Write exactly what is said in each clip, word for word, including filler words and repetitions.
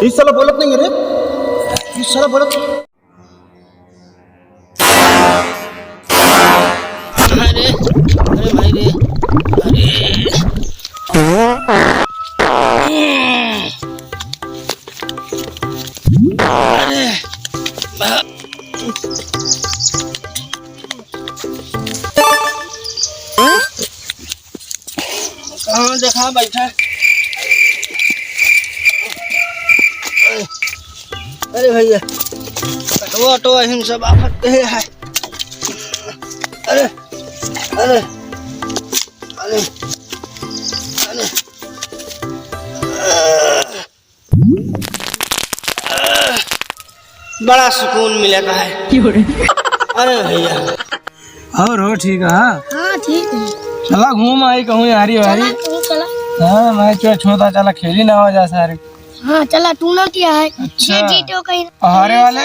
ई साला बोलत नहीं रे, ई साला बोलत। अरे, अरे भाई रे, अरे। अरे, बा-, कहाँ देखा बैठा? अरे भैया, कटवा तो अहिन सब आफत के है। अरे, अरे, अरे, अरे। बड़ा सुकून मिलेगा है। क्यों रे? अरे भैया। और हो ठीक है? हाँ? हाँ, ठीक है। चला घूम आई कहूँ यारी वारी। चला, तू चला। हाँ, मैं चो-, छोटा चला खेली ना हो जा सारे। हाँ, चला, तू ना क्या है? अच्छा। ये जीतो कहीं। हारे वाले?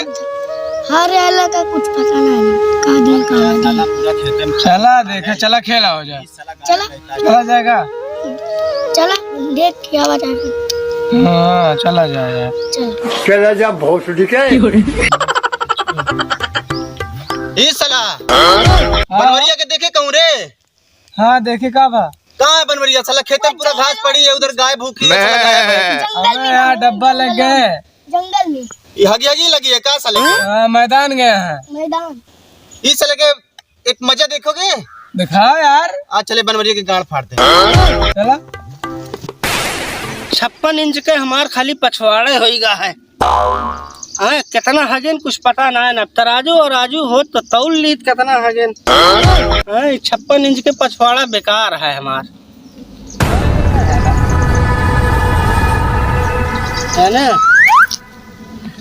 हारे वाले का कुछ पता नहीं, का दिन का है। चला देखे, चला खेला हो जा। चला। चला जाएगा? चला, देख क्या बताए। हाँ, चला जाएगा। चला। चला जा भोसड़ी के। ए साला, हाँ? बनवरिया के देखे कहूँ रे? हाँ, देखे का बा? कहाँ है बनवरिया? साला खेते में पूरा घास पड़ी है, उधर गाय भूखी है, साला गायब है। जंगल में, अबे यार, डब्बा लग गए। जंगल में। ये हगी हगी लगी है का साले के? हाँ, मैदान गया है। मैदान। ई साले के एक मजा देखोगे? दिखाओ यार। आज चले बनवरिया के गांड फाड़ते हैं। चला। छप्पन इंच के हमार खाली पछवाड़े होइगा है। हाँ, कितना हगेन कुछ पता ना है ना। तराजू और आजू होत तो तौल लीत कितना हगेन। हाँ, छप्पन इंच के पछवाड़ा बेकार है हमार। है ना?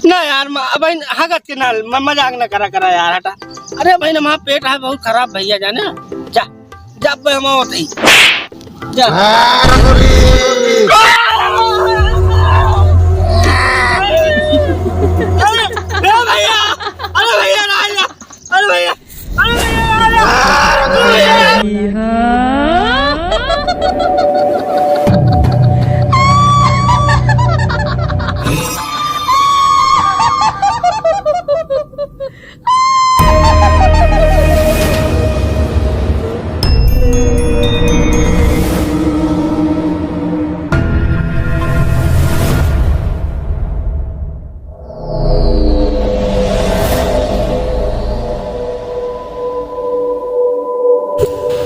ना यार, म-, बहिन, हगत के ना, म-, मजाक ना करा, करा यार, हटा। अरे बहिन, हमारा पेट है बहुत खराब भैया, जाने? जा, जा बे, हम होते ही। जा। अरे, ए भैया, अरे भैया, ना, ना, अरे भैया।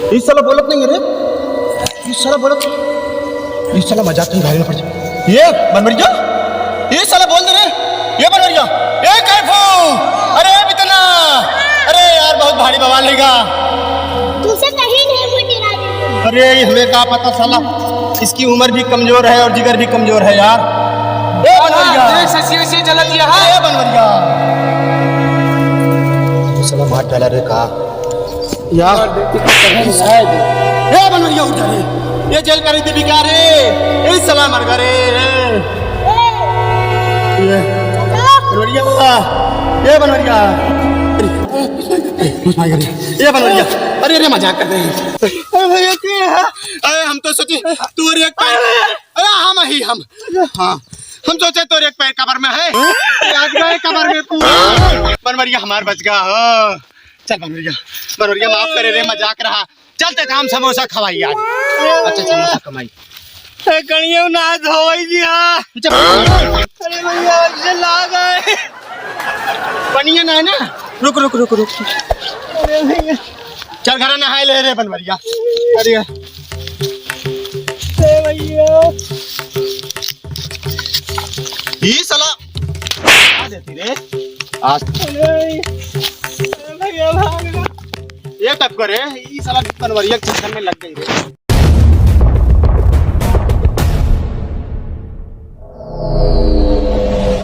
ई साला बोलत नहीं रे, ई साला बोलत, ई साला मजाक कहीं भारी ना पड़ जाए। ये बनवरिया, ये साला बोल दे रे, ये बनवरिया, ए कैफू, अरे ए बितना, अरे यार बहुत भारी बवाल लेगा। तुमसे कहीं नहीं वो डरा रही। अरे हमें का पता साला, इसकी उम्र भी कमजोर है और जिगर भी कमजोर है यार। ए बनवरिया। देख ससिया से जलत यह है। ए बनवरिया। साला मार डाला रे का। यार। ए बनवरिया उठ जा रे। ये जेल करी थी क्या रे? ए साला मर गया रे। ये बनवरिया, ये बनवरिया। अरे, घुस मार गया रे। ये बनवरिया। अरे रे मजाक कर रहे हैं। अरे भैया के है? अरे हम तो सोचे तोर एक पैर, अरे हम ही हम। हाँ, हम सोचे तोर एक पैर कबर में है। आज गए कबर में पूरा। बनवरिया हमार बच गया हो। चल बनवरिया, बनवरिया माफ करे रे, मजाक रहा। चल ते काम समोसा खवाई आज। अच्छा समोसा कमाई। ए, कणियों ना धोवई दिया। अच्छा, अरे भैया, आज से लाग आए। पनिया ना है ना? रुक, रुक, रुक, रुक। अरे भैया। चल घर नहाए ले रे बनवरिया। अरे। ए भैया। ई साला। आ देती रे। आज। अरे भैया, भाग रे। ये टप करे, ई साला बनवरिया के चक्कर में लग गई रे।